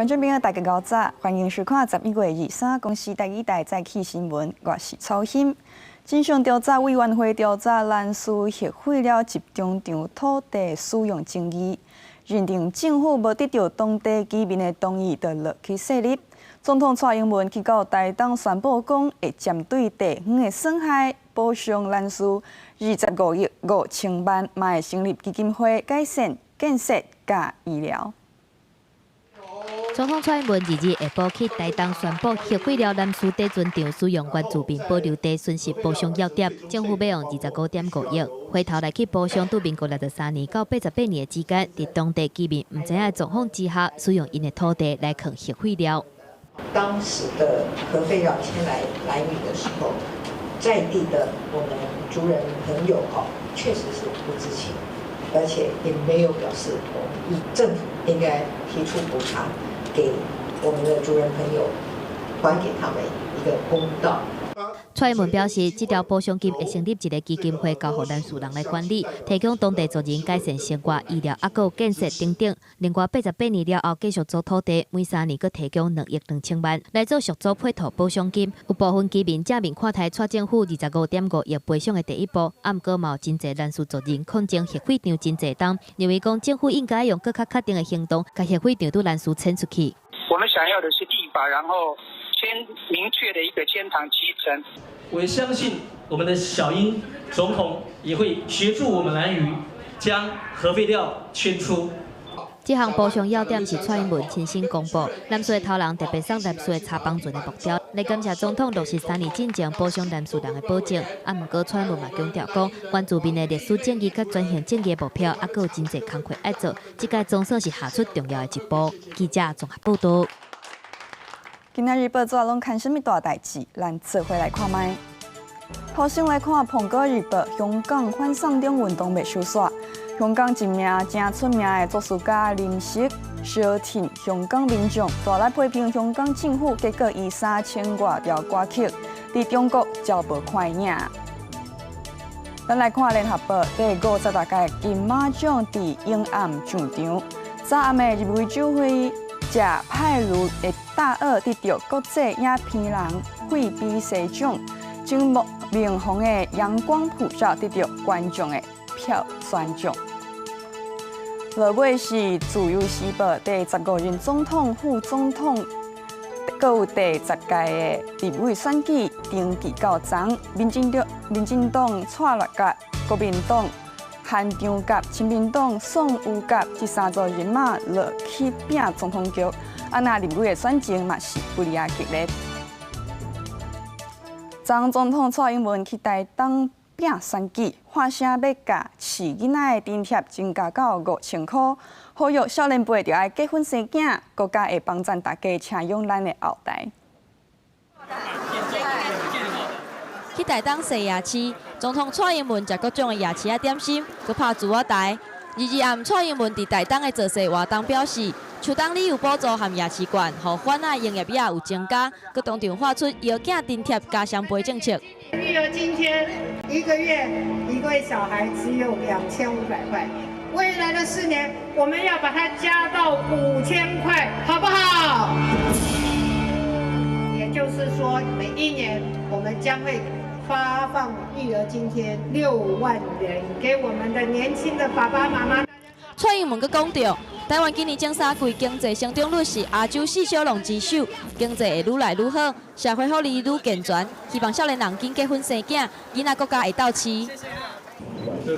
觀眾朋友，大家午早，歡迎收看11月23公視台語台早起新聞，我是曹欣。真相調查委員會調查南勢核廢料集中場土地使用爭議，認定政府無得著當地居民的同意，就落去設立。總統蔡英文去到台東宣布講，會針對地方的損害補償南勢25億5千萬，嘛會成立基金會改善建設佮醫療。總統蔡英文2日下晡去台東宣布核廢料南勢貯存場使用原住民保留地損失補償要點，政府欲用25.5億，回頭來去補償對民國63年到88年的之間，佇當地居民毋知影的狀況之下，使用𪜶的土地來囥核廢料。當時的核廢料遷來蘭嶼的時候，在地的我們族人朋友哦，確實是不知情，而且也沒有表示同意。政府應該提出補償，給我們的族人朋友，還給他們一個公道。蔡英文表示，這條補償金會成立一個基金會，交予南勢人來管理，提供當地族人改善生活、醫療、抑閣有建設等等。另外，88年了後，繼續租土地，每3年閣提供2億2千萬來做續租配套補償金。有部分居民正面看待蔡政府25.5億賠償的第一步，毋過嘛有真濟南勢族人抗爭核廢場真濟冬，認為講政府應該用閣較確定的行動，共核廢場對南勢遷出去。我們想要的是立法，然後先明確的一個遷場期程。我相信我們的小英總統也會協助我們蘭嶼將核廢料遷出。這項補償要點是蔡英文親身公布，南勢的頭人特別送南勢的插枋船的木雕，來感謝總統落實3年進前補償南勢人的保證。啊，毋過蔡英文嘛強調講，原住民的歷史正義佮轉型正義的目標，猶閣有真濟工課愛做，這屆總算是踏出重要的一步。記者綜合報道。今仔日報紙攏看啥物大代誌？咱做伙來看覓。頭先來看《蘋果日報》，香港反送中運動未收煞。香港一名誠出名的作詞家林夕，相挺香港民眾，大力批評香港政府，結果伊3000外條歌曲佇中國交無看影。咱來看《聯合報》第56屆金馬獎佇影暗上場，昨暗的入圍酒會，食派如的大鱷得著國際影評人惠比西獎，鄭明鴻的陽光普照得著觀眾的票選獎。落尾是《自由時報》第15任總統、副總統，閣有第10屆的立委選舉登記到昨，民進黨蔡律甲、國民黨韓張甲、親民黨宋瑜甲這三組人馬落去拚總統局，啊若立委的選情嘛是非常激烈。昨總統蔡英文去台東拚選舉，喊聲欲共飼囡仔的津貼增加到5000箍，呼籲少年輩著愛結婚生囝，國家會幫贊大家請養咱的後代。去台東踅夜市，總統蔡英文食各種的夜市仔點心，閣拍珠仔台。2日暗，蔡英文佇台東的造勢活動表示，秋冬旅遊補助和夜市券，予販仔營業額有增加，閣當場喊出藥囝津貼加雙倍政策。育兒津貼一個月一位小孩只有2500塊，未來的4年我們要把它加到5000塊，好不好？也就是說，每一年我們將會發放育兒津貼6萬元給我們的年輕的爸爸媽媽。蔡英文閣講著，台灣今年前三季經濟成長率是亞洲四小龍之首，經濟會愈來愈好，社會福利愈健全，希望少年人緊結婚生囝，囡仔國家會鬥飼。2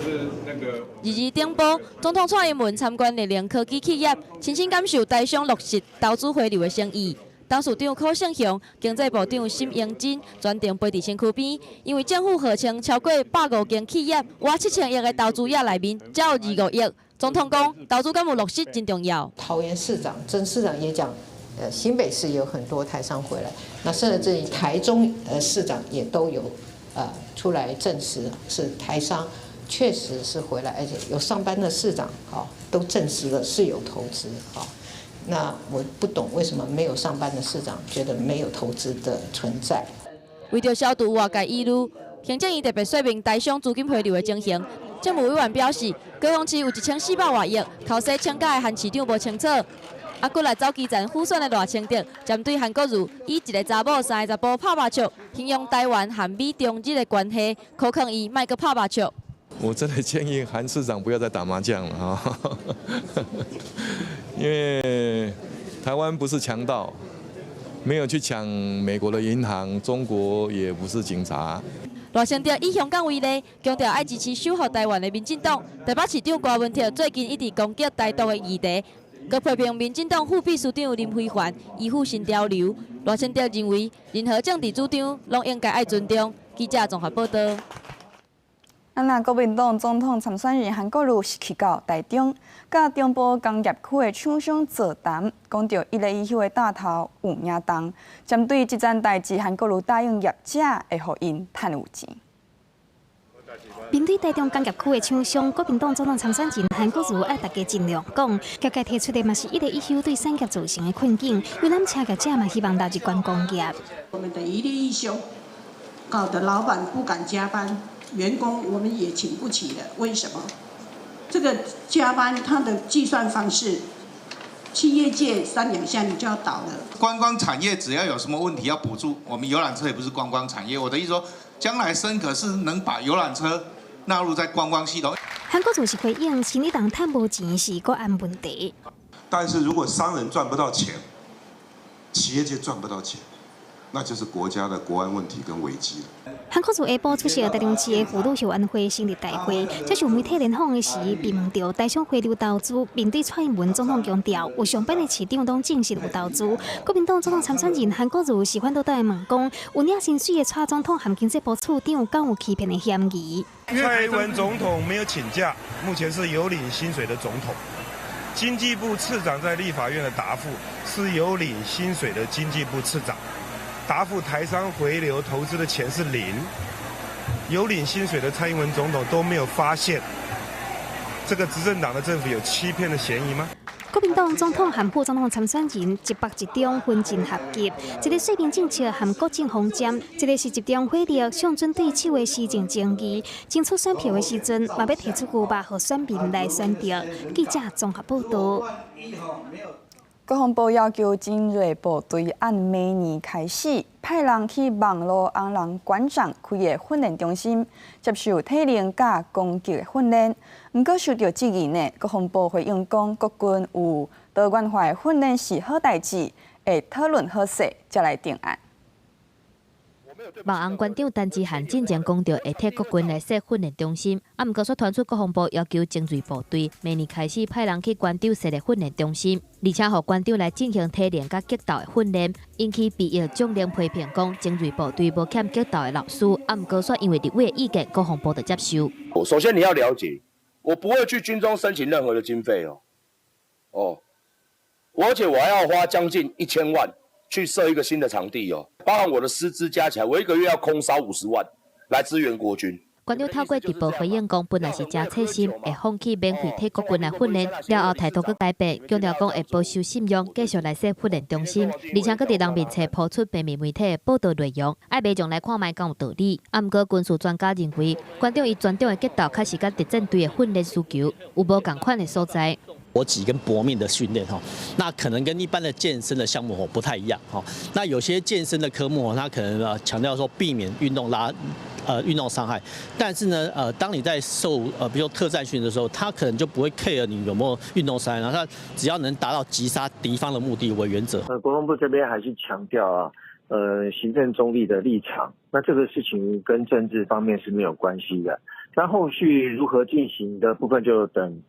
日頂晡，總統蔡英文參觀麗能科技企業，親身感受台商落實投資回流的誠意。董事長柯勝雄、經濟部長沈榮津專程陪佇身軀邊，因為政府號稱超過150間企業，倚7000億的投資額內面，才有25億。總統講，投資敢有落實真重要。桃園市長曾市長也講，新北市有很多台商回來，那甚至於台中市長也都有出來證實是台商確實是回來，而且有上班的市長都證實了是有投資。那我不懂為什麼沒有上班的市長覺得沒有投資的存在。為著消除外界疑慮，行政院特別說明台商資金回流的情形。政務委員表示，高雄市有1400外億，頭先請假的韓市長無清楚。啊，閣來走基層輔選的賴清德，針對韓國瑜以一個查某三个查埔拍麻將，形容台灣和美中日的關係，苦勸伊莫閣拍麻將。我真的建議韓市長不要再打麻將了哈，因為台灣不是強盜，沒有去搶美國的銀行，中國也不是警察。賴清德以香港為例，強調愛支持守護台灣的民進黨。台北市長柯文哲最近一直攻擊台獨的議題，閣批評民進黨副秘書長林飛帆依附新潮流。賴清德認為，任何政治主張攏應該愛尊重。記者綜合報道。啊，那國民黨總統參選人韓國瑜是去到台中，佮中部工業區的廠商座談，講著一例一休的擔頭有影重。針對這件代誌，韓國瑜答應業者會予𪜶趁有錢。面對台中工業區的廠商，國民黨總統參選人韓國瑜愛大家盡量講，業界提出的嘛是一例一休對產業造成的困境，遊覽車業者嘛希望納入觀光業。我們的一例一休，搞得老闆不敢加班。員工我們也請不起了，為什麼？這個加班它的計算方式，企業界三兩下你就要倒了。觀光產業只要有什麼問題要補助，我們遊覽車也不是觀光產業。我的意思說，將來深可是能把遊覽車納入在觀光系統。韓國瑜是回應，生理人趁無錢是國安問題。但是如果商人賺不到錢，企業界賺不到錢，那就是國家的國安問題跟危機了。韓國瑜下晡出席台中市的婦女後援會成立大會，接受媒體聯訪的時，被問到台商回流投資，面對蔡英文總統強調，有上班的市長攏證實有投資。國民黨總統參選人韓國瑜是反倒來問講，有領薪水的蔡總統和經濟部次長，敢有欺騙的嫌疑？蔡英文總統沒有請假，目前是有領薪水的總統。經濟部次長在立法院的答覆是有領薪水的經濟部次長。答覆台商回流投資的錢是零，有領薪水的蔡英文總統都沒有發現這個執政黨的政府有欺騙的嫌疑嗎？國民黨總統和副總統參選人一北一中分進合擊，一個稅民政策和國政方針，一個是集中火力上準對手的施政爭議，爭取選票的時陣，嘛欲提出牛肉予選民來選擇。記者綜合報道。國防部要求精銳部隊按明年開始派人去網路紅人館長開的訓練中心接受體能佮攻擊的訓練。毋過受著質疑呢，國防部回應講，國軍有多元化的訓練是好代誌，會討論好勢才來定案。網紅館長陳之漢進前講著會替國軍來設訓練中心，啊，毋過煞傳出國防部要求精銳部隊明年開始派人去館長設立訓練中心，而且予館長來進行體能佮格鬥的訓練，引起備役將領批評講精銳部隊無欠格鬥的老師，啊，毋過煞因為立委的意見，國防部就接受。首先你要了解，我不會去軍中申請任何的經費哦，哦，而且我還要花將近1000萬去設一個新的場地哦，包含我的師資加起來，我一個月要空燒50萬來支援國軍。館長透過直播回應講，本來是誠細心，會放棄免費替國軍來訓練，了後態度閣改變，強調講會保守信用，繼續來設訓練中心，而且閣佇人面冊鋪出平面媒體的報道內容，愛民眾來看覓敢有道理。啊，毋過軍事專家認為，館長伊專長的格鬥確實佮特戰隊的訓練需求有無仝款的所在。搏擊跟搏命的訓練哈，那可能跟一般的健身的項目不太一樣哈。那有些健身的科目，它可能強調說避免運動拉，運動傷害。但是呢，當你在受比如說特戰訓的時候，他可能就不會 care 你有沒有運動傷害，然後他只要能達到擊殺敵方的目的為原則。國防部這邊還是強調啊，行政中立的立場。那這個事情跟政治方面是沒有關係的。那後續如何進行的部分，就等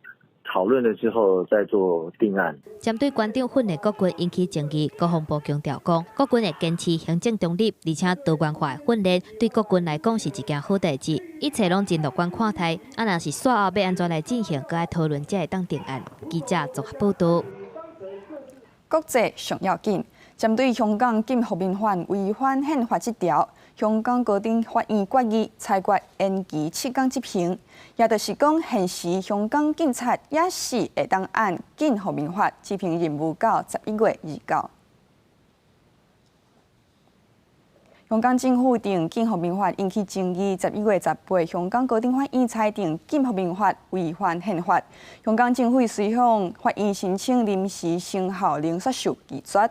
討論了之後再做定案。針對館長訓練國軍引起爭議，國防部強調講，國軍會堅持行政中立，而且多元化訓練對國軍來講是一件好代誌，一切攏真樂觀看待。啊，若是煞後欲按怎來進行，閣愛討論才會當定案。記者綜合報道。國際上要緊，針對香港禁復民法違反憲法這條，香港高等法院決議裁決延期7天執行，也就是講，現時香港警察也是會當按禁復民法執行任務到11月29。香港政府定禁酷民法引起爭議，11月18，香港高等法院裁定禁酷民法違反憲法。香港政府隨向法院申請臨時生效令，煞受拒絕。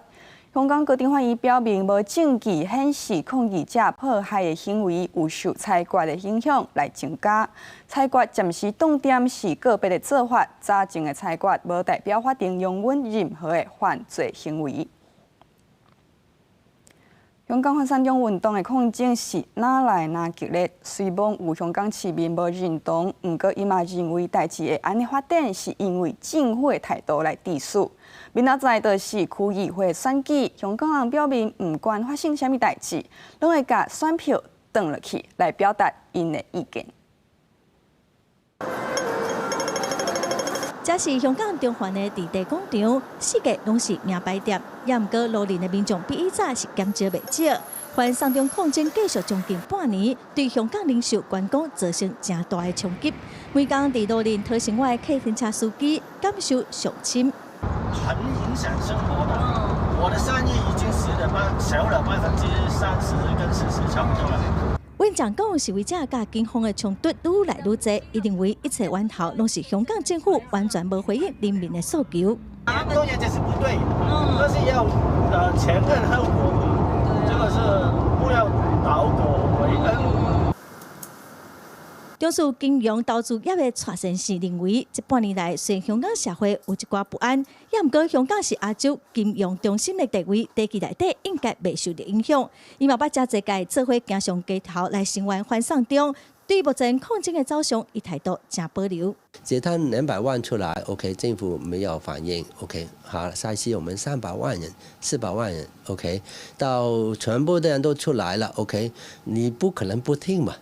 香港高等法院表明，無證據顯示抗議者破壞的行為有受裁決的影響來增加。裁決暫時凍點是個別的做法，早前的裁決無代表法定容忍任何的犯罪行為。香港反送中運動的抗爭是哪來哪激烈，雖罔有香港市民無認同，毋過伊嘛認為代誌會按呢發展，是因為政府的態度來致使。明仔載就是區議會選舉，香港人表明，毋管發生啥物代誌，攏會共選票轉落去來表達𪜶的意見。這是香港中環的置地廣場，四界攏是名牌店，也毋過路人的民眾比以早是減少袂少。反送中抗爭繼續將近半年，對香港零售觀光造成誠大的衝擊。每工佇路人討生活的客運車司機感受上深。很影響生活的，我的生意已經少了30%跟40%差不多了。阮講講示威者佮警方的衝突愈來愈濟，伊認為一切源頭攏是香港政府完全無回應人民的訴求。當然這是不對，但是要前因後果嘛，這個是不要倒果為因。從事金融投資業的蔡先生認為，這半年來雖然香港社會有一寡不安，也毋過香港是亞洲金融中心的地位，短期內底應該袂受著影響。伊嘛捌誠濟屆做伙行上街頭來聲援反送中，對目前抗爭的走向，伊態度誠保留。截攤200萬出來，OK，政府沒有反應，OK，好，下一次我們300萬人、400萬人，OK，到全部的人都出來了，OK，你不可能不聽嘛。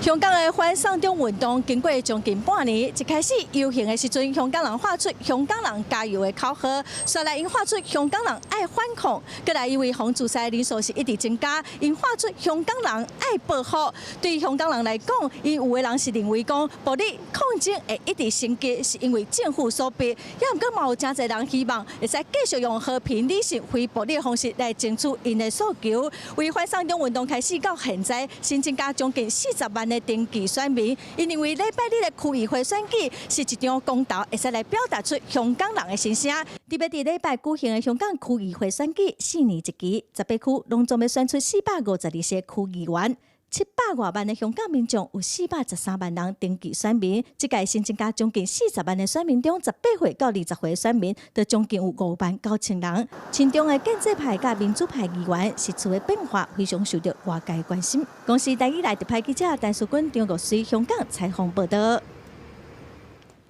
香港的反送中運動經過將近半年，一開始遊行的時陣，香港人喊出“香港人加油”的口號，紲來𪜶喊出“香港人愛反抗”，閣來因為予自殺人數是一直增加，𪜶喊出“香港人愛報復”。對香港人來講，𪜶有的人是認為講暴力抗爭會一直升級，是因為政府所逼，也毋過嘛有誠濟人希望會使繼續用和平、理性、非暴力的方式來爭取𪜶的訴求。為反送中運動開始到現在，新增加將近40萬的登記選民，𪜶認為禮拜日的區議會選舉是一場公投，會使來表達出香港人的心聲。特別佇禮拜舉行的香港區議會選舉，4年一期，18區攏總欲選出452席區議員，700外萬的香港民眾有413萬人登記選民，這屆新增加將近40萬的選民中，18歲到20歲選民，就將近有5萬9千人。親中的建制派佮民主派議員席次的變化非常受著外界關心。公視台語來特派記者陳淑君、張國水香港採訪報導。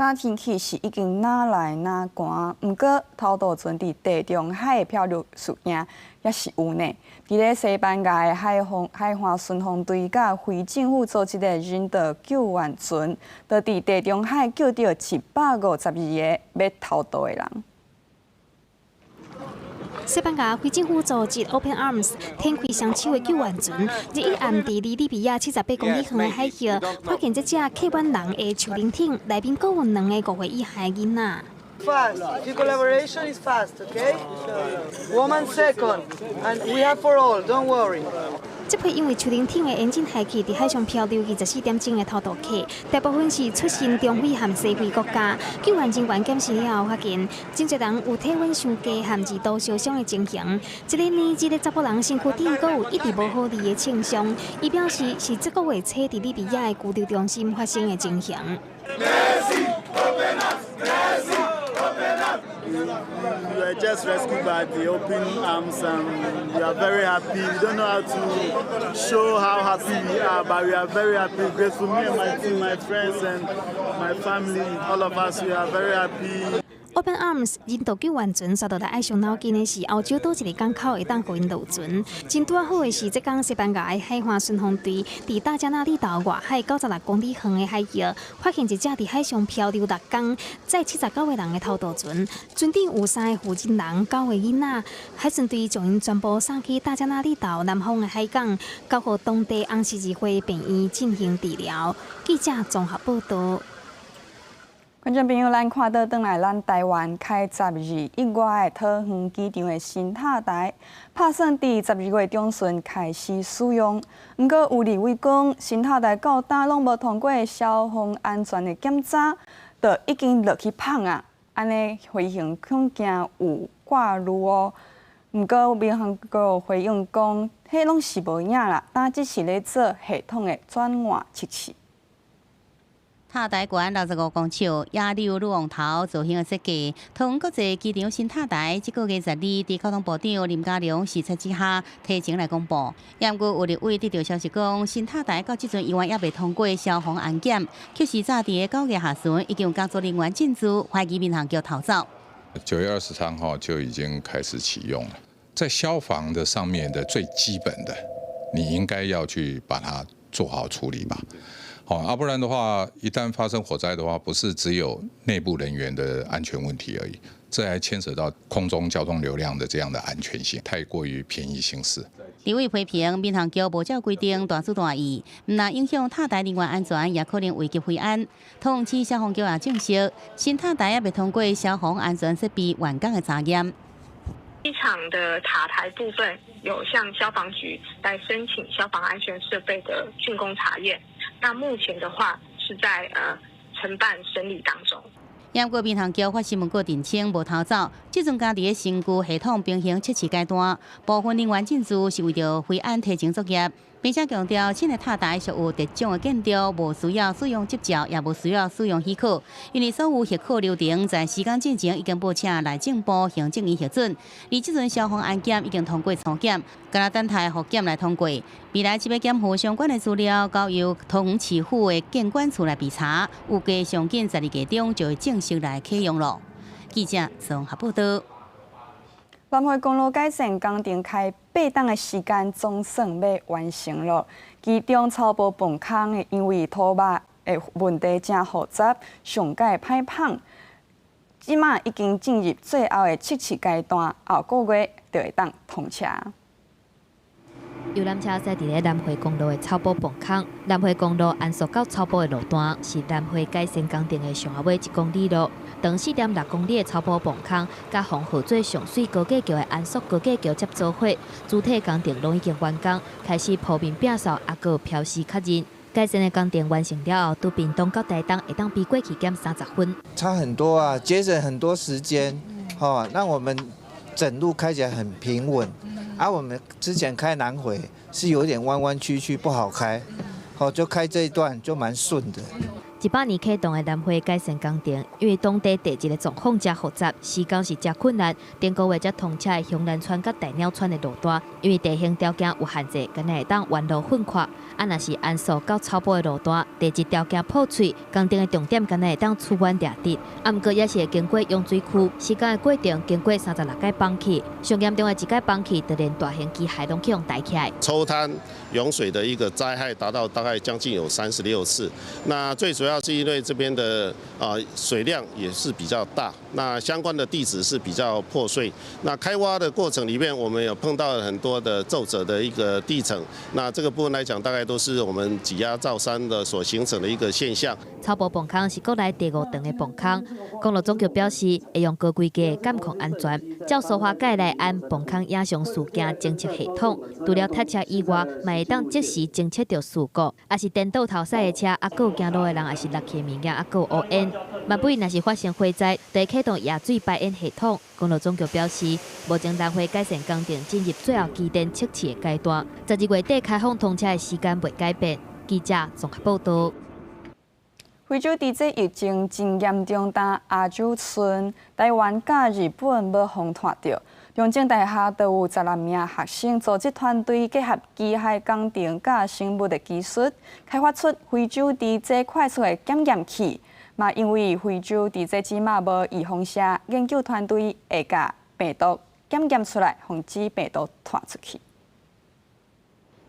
今天氣是已經若來若寒，毋過偷渡船佇地中海的漂流事件也是有呢。佇咧西班牙的海岸巡防隊佮非政府組織的人道救援船，就佇地中海救著152個欲偷渡的人。西班牙非政府組織 Open Arms 展開雙手的救援船，日一暗佇離利比亞78公里遠的海域，發現這隻客滿人的樹靈艇，內面閣有兩个5歲以下的囡仔。 Fast, the collaboration is fast, okay? Woman second, and we have for all. Don't worry. 這批因為樹靈艇的引擎壞去，佇海上漂流24點鐘的偷渡客，大部分是出身中非和西非國家。救援人員檢視了後，發現真濟人有體溫傷低和二度燒傷的情形。這個年紀的查埔人身軀頂閣有一直無好癒的創傷。伊表示是這個月初佇利比亞的拘留中心發生的情形。 We were just rescued by the Open Arms and we are very happy. We don't know how to show how happy we are, but we are very happy, grateful. Me and my team, my friends and my family, all of us, we are very happy. Open Arms 人道救援船煞落來愛傷腦筋的是，歐洲佗一个港口會當予𪜶落船。真拄仔好的是，這工西班牙的海岸巡防隊佇大加那利島外海96公里遠的海域，發現一隻佇海上漂流6工、載79個人的偷渡船，船頂有三个負責人、九个囡仔。海巡隊將𪜶全部送去大加那利島南方的海港，交予當地紅十字會病院進行治療。記者綜合報導。觀眾朋友，咱看倒轉來，咱台灣開12以外的桃園機場的新塔台，拍算佇12月中旬開始使用。毋過有立委講，新塔台到今攏無通過消防安全的檢查，就已經落去麭啊！按呢飛行恐驚有掛慮哦。毋過民航局回應講，彼攏是無影啦，今只是咧做系統的轉換測試。塔台懸65公尺，亞流女王頭造型的設計。桃園國際機場新塔台，這個月12佇交通部長林佳龍視察之下，提前來公布。毋過有立委得著消息講，新塔台到這陣猶原猶未通過消防安檢，卻是早佇9月下旬已經有工作人員進駐，懷疑民航局偷走。 9月23號就已經開始啟用了，在消防的上面的最基本的，你應該要去把它做好處理吧。好，啊，不然的話，一旦發生火災的話，不是只有內部人員的安全問題而已，這還牽扯到空中交通流量的這樣的安全性，太過於便宜行事。立委批評民航局無照規定大主大意，毋但影響塔台人員安全，也可能危及飛安。桃園市消防局也證實，新塔台猶未通過消防安全設備完工的查驗。機場的塔台部分有向消防局來申請消防安全設備的竣工查驗。那目前的話是在承辦審理當中。毋過民航局發新聞稿澄清無偷走，這陣家佇咧新舊系統平衡測試階段，部分人員進駐是為著飛安提前作業，並且強調新的塔台屬有特種的建築，無需要使用執照，也無需要使用許可，因為所有許可流程在時間進前已經報請內政部行政院核准，而這陣消防安檢已經通過初檢，干焦等待複檢來通過。未來這欲檢附相關的資料，交由桃園市府的建管處來備查，預計上緊12月中就會正式來啟用囉。記者綜合報道。南迴公路改善工程開8冬的時間總算欲完成了。其中草埔泵空的因為土壆的問題誠複雜，上蓋歹麭，這馬已經進入最後的測試階段，後個月就會當通車。遊覽車駛佇咧南迴公路的草埔泵空，南迴公路安朔到草埔的路段是南迴改善工程的上後尾1公里路。長4.6公里的草埔泵空，佮黃河做上媠高架橋的安朔高架橋接做伙，主體工程攏已經完工，開始鋪面摒掃，猶閣標示確認。改善的工程完成了後，對屏東到台東會當比過去減30分。差很多啊，節省很多時間，吼，讓我們整路開起來很平穩。啊，我們之前開南迴是有點彎彎曲曲，不好開，好就開這一段就蠻順的。100年啟動的南迴改善工程，因為當地地質的狀況誠複雜，施工是誠困難。頂個月才通車的香蘭村佮大鳥村的路段，因為地形條件有限制，敢若會當沿路粉闊。啊，若是安朔到草埔的路段，地質條件破碎，工程的重點敢若會當出彎掠直。啊，毋過也是會經過湧水區，施工的過程經過36擺崩起，上嚴重的一擺崩起，就連大型機械攏去予抬起來。抽灘湧水的一個災害達到大概將近有36次，那最主要是因為這邊的水量也是比較大，那相關的地質是比較破碎。那開挖的過程裡面，我們有碰到很多的皺褶的一個地層，那這個部分來講，大概都是我們擠壓造山的所形成的一個現象。草埔泵空是國內第五長的泵空，公路總局表示會用高規格的監控安全，照蘇花改來安泵空影像事件偵測系統，除了塞車以外，嘛會當即時偵測著事故，抑是顛倒頭駛的車，猶閣有行路的人，抑是落去的物件，猶閣有烏煙。萬一若是發生火災，就會啟動野水排煙系統。公路總局表示，目前南迴改善工程進入最後機電測試的階段，12月底開放通車的時間袂改變。記者綜合報道。非洲佇這疫情真嚴重，但亞洲賰台灣佮日本無予拖著。中正大學就有16名學生組織團隊，結合機械工程佮生物的技術，開發出非洲豬這快速的檢驗器。嘛，因為非洲豬這這馬無預防射，研究團隊會共病毒檢驗出來，防止病毒傳出去。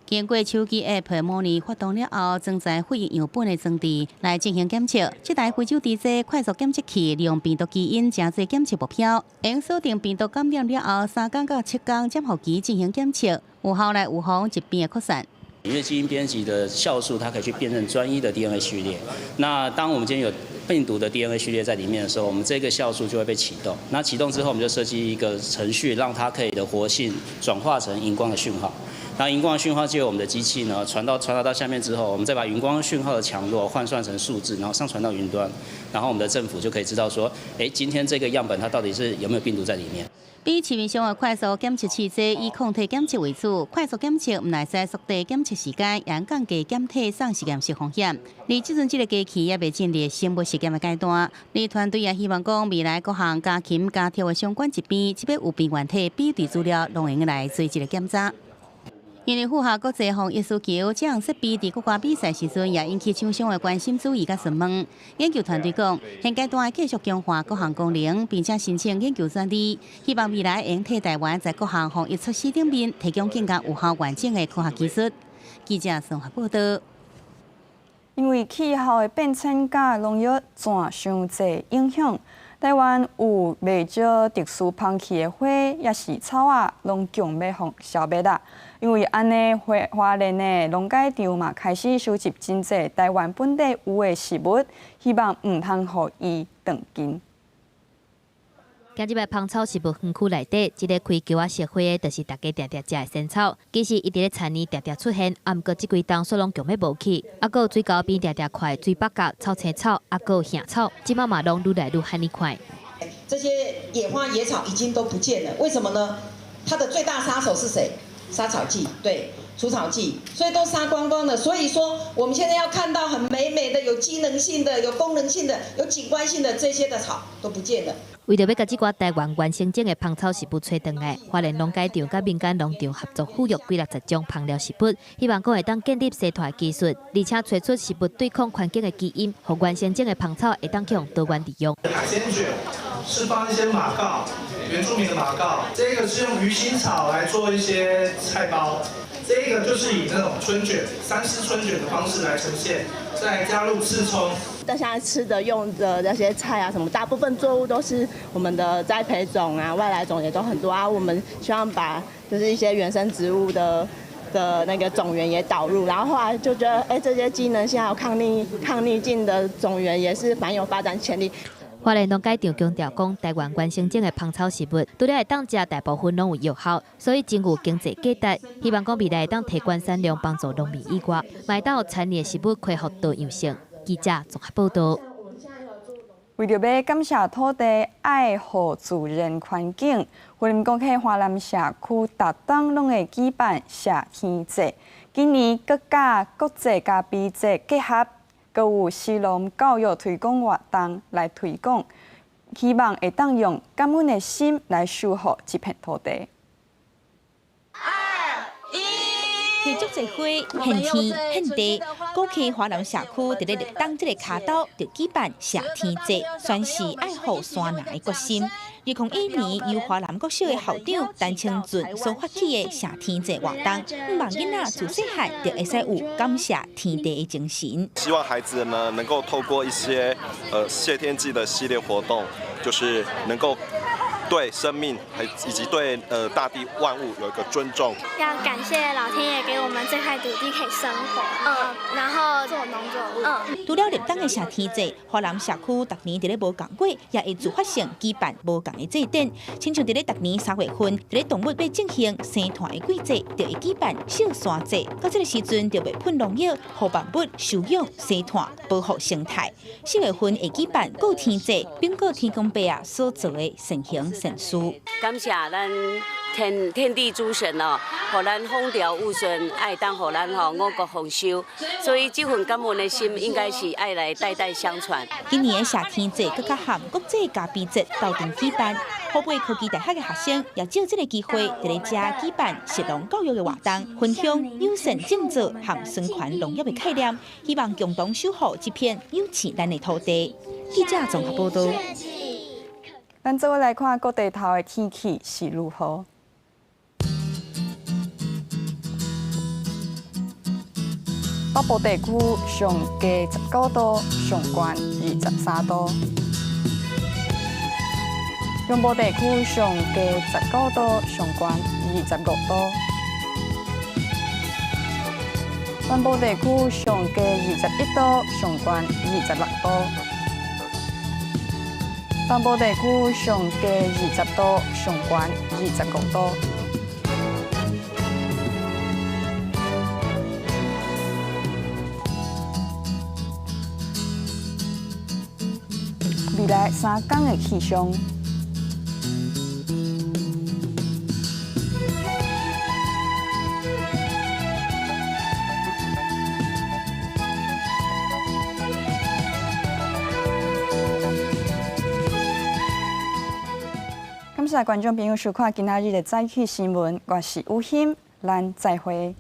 經過手機 App 模擬發動了後，裝載血液樣本的裝置來進行檢測。這台非洲豬瘟快速檢測器利用病毒基因成做檢測目標，用鎖定病毒感染了後，3天到7天潛伏期進行檢測，有效來預防疾病的擴散。因為基因編輯的酵素，它可以去辨認專一的 DNA 序列。那當我們今天有病毒的 DNA 序列在裡面的時候，我們這個酵素就會被啟動。那啟動之後，我們就設計一個程序，讓它可以的活性轉化成熒光的訊號。那熒光訊號借由我們的機器呢，傳達到下面之後，我們再把熒光訊號的強弱換算成數字，然後上傳到雲端，然後我們的政府就可以知道說，今天這個樣本它到底是有沒有病毒在裡面。比市面上的快速檢測試劑以抗體檢測為主，快速檢測毋但會使縮短檢測時間，也降低檢體送實驗室風險。而這陣這个機器猶未進入生物實驗的階段，而團隊也希望講未來各項家禽家畜的相關疾病，這擺有病原體比對資料，攏會用來做這个檢查。因為符合國際防疫需求，這項設備佇國外比賽時陣也引起廠商的關心注意佮詢問。研究團隊講，現階段會繼續強化各項功能，並且申請研究專利，希望未來會替台灣在各項防疫措施頂面提供更加有效完整的科學技術。記者綜合報道。因為氣候的變遷佮農藥殘傷濟影響，台灣有袂少特殊芳氣的花，抑是草仔，攏強欲予消滅啦。因為按呢，花蓮的農改場嘛開始收集真濟台灣本地有的植物，希望毋通予伊斷根。行入來芳草植物園區內底，這个開球仔色花的，就是大家定定食的仙草。其實伊佇咧田年定定出現，啊，毋過這幾冬煞攏強欲無去。啊，閣有水溝邊定定看的水八角、草青草，啊，閣有杏草，這擺嘛攏愈來愈罕呢看。這些野花野草已經都不見了，為什麼呢？它的最大殺手是誰？殺草劑，對，除草劑，所以都殺光光了。所以說，我們現在要看到很美美的、有機能性的、有功能性的、有景觀性的這些的草都不見了。為著欲共這寡台灣原生種的芳草植物揣轉來，花蓮農改場佮民間農場合作撫育幾六十種芳療植物，希望講會當建立生態技術，而且揣出植物對抗環境的基因，予原生種的芳草會當去予多元利用。海鮮捲是放一些馬告，原住民的馬告，這個是用魚腥草來做一些菜包，這個就是以那種春捲、三絲春捲的方式來呈現，再加入刺蔥。大家吃的、用的那些菜啊，什麼大部分作物都是我們的栽培種啊，外來種也都很多啊。我們希望把就是一些原生植物的那個種源也導入，然後後來就覺得，這些機能性還有抗逆境的種源也是蠻有發展潛力。花蓮農改場強調講，台灣原生種的芳草植物，除了會當食，大部分攏有藥效，所以真有經濟價值。希望講未來會當提懸產量，幫助農民以外，嘛會當予田裡的植物恢復多樣性。記者綜合報道。為著欲感謝土地，愛護自然環境，雲林公溪華南社區逐冬攏會舉辦謝天節。今年閣佮國際咖啡節結合，閣有食農教育推廣活動來推廣，希望會當用感恩的心來守護這片土地。提足濟花，獻天獻地，古溪華南社區佇咧立冬這个跤晝就舉辦謝天節，宣示愛護山林的決心。2001年由華南國小的校長陳清俊所發起的謝天節活動，向望囡仔自細漢就會使有感謝天地的精神。希望孩子呢能夠透過一些謝天祭的系列活動，就是能夠對生命，還以及對大地萬物有一個尊重。要感謝老天爺給我們這塊土地可以生活，然後做農作物。除了立冬的謝天節，華南社區逐年佇咧無仝月，也會自發性舉辦無仝的祭典。親像佇咧逐年3月份，佇咧動物欲進行生湠的季節，就會舉辦小山節。到這个時陣，就袂噴農藥，予萬物休養生湠，保護生態。4月份會舉辦過天節，稟告天公伯仔所做的善行善事。感謝咱天地諸神哦，予咱風調雨順，會當予咱吼五穀豐收，所以這份感恩的心應該是愛來代代相傳。今年的謝天節閣較和國際咖啡節鬥陣舉辦，湖北科技大學的學生也藉這个機會，佇咧遮舉辦食農教育的活動，分享友善種植和循環農業的概念，希望共同守護這片有賜咱的土地。記者綜合報道。咱做伙來看各地頭的天氣是如何。北部地區上低19度，上懸23度；中部地區上低19度，上懸25度；南部地區上低21度，上懸26度。东部地區上低20度，上懸25度。未來3天的氣象。感謝觀眾朋友收看今仔日的早起新聞，我是雨欣，咱再會。